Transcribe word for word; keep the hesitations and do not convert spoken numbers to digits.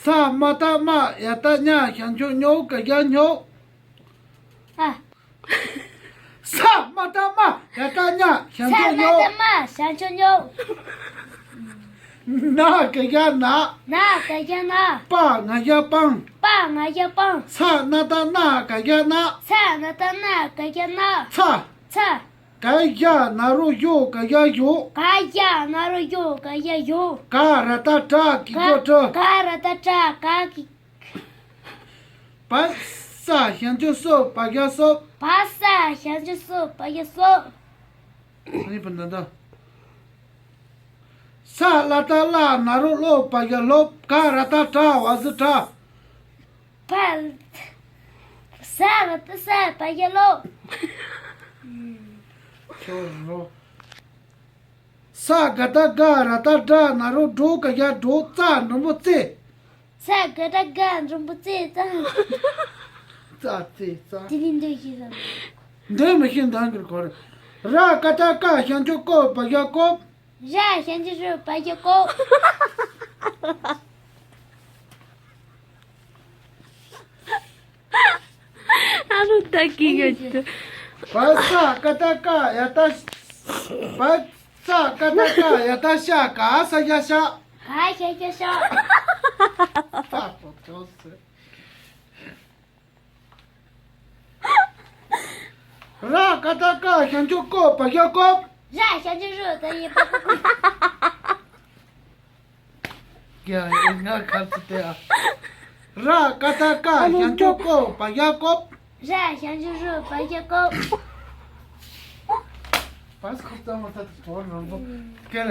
ས་མ་བཏགས་སྨ། ཡ་བཏགས་སྨྱ། ཞབས་ཀྱུ་སྨྱོ། ག་རྒྱ་སྨྱོ། ཨ། ས་མ་བཏགས་སྨ། ཡ་བཏགས་སྨྱ། ཞབས་ཀྱུ་སྨྱོ། ས་མ་བཏགས་སྨ། ཞབས་ཀྱུ་སྨྱོ། ན་ག་རྒྱ་ན། ན་ག་རྒྱ་ན། པ་ང་རྒྱ་སྤང་། པ་ང་རྒྱ་སྤང་། ས་ན་བཏགས་སྣ། ག་རྒྱ་སྣ། ས་ན་བཏགས་སྣ། ག་རྒྱ་སྣ། ཚ། ཚ། ག་རྒྱ་ན་རོ་གཞོ། ག་རྒྱ་གཞོ། ག་རྒྱ་ན་རོ་གཞོ། ག་རྒྱ་གཞོ། ག་ར་བཏགས་གྲ། གི་གུ་གྲི། ག་ར་བཏགས་གྲ། ག་གི། བ་ས་ཞབས་ཀྱུ་སོ། བ་རྒྱ་སོབ། བ་ས་ཞབས་ཀྱུ་སོ། བ་རྒྱ་སོབ། ཨ་ནི་བ་ན་ད། ས་ལ་བཏགས་སླ། ན་རོ་སློ། བ་རྒྱ་སློབ། ག་ར་བཏགས་གྲ། བ་ཟི་གྲ། བ། ས་ར་བཏགས་སྲ། བ་རྒྱ་སྲོབ། ཁྱོད་རོ། ས་ག་བཏགས་སྒ། ར་བཏགས་སྒྲ། ན་རོ་སྒྲོ། ག་རྒྱ་སྒྲོབ། ཙ་འགྲེང་བུ་ཙེ། ས་ག་བཏགས་སྒ། འགྲེང་བུ་ཙེ། ཙ། ཙ་ཙེ་ཙ། དེ་ནི་འདོན་ཤེས་སམ། འདོན་མི་ཤེས། འདོན་གི་གོ་རེ། ར་ག་བཏགས་རྐ། ཞབས་ཀྱུ་རྐོ། བ་རྒྱ་རྐོབ། ར་ཞབས་ཀྱུ་རུ། བ་རྒྱ་རྐོབ། ཨ་རུ་ད་ཀི་ག་ཅི། བ་ས་ག་བཏགས་སྐ། ཡ་བཏགས། བ་ས་ག་བཏགས་སྐ། ཡ་བཏགས་སྐྱ། ག་ས་རྒྱ་སྐྱ། ག་ས་རྒྱ་སྐྱ། ས་ཐོ་ཐོ་སི། ར་ག་བཏགས་རྐ། ཞབས་ཀྱུ་རྐོ། བ་རྒྱ་རྐོབ། ར་ཞབས་ཀྱུ་རུ། ད་ཡི་བ་རྐོ་རྐོ། ཡ་ཡ། ང་ཁ་ཚི་དེ་ཨ། ར་ག་བཏགས་རྐ། ཞབས་ཀྱུ་རྐོ། བ་རྒྱ་རྐོབ། ར་ཞབས་ཀྱུ་རུ། བ་རྒྱ་རྐོབ། བ་ས་ཁོ་ཙམ་མ་ཐག་ཏུ་དོར་རང་པོ་སྐད་ལ།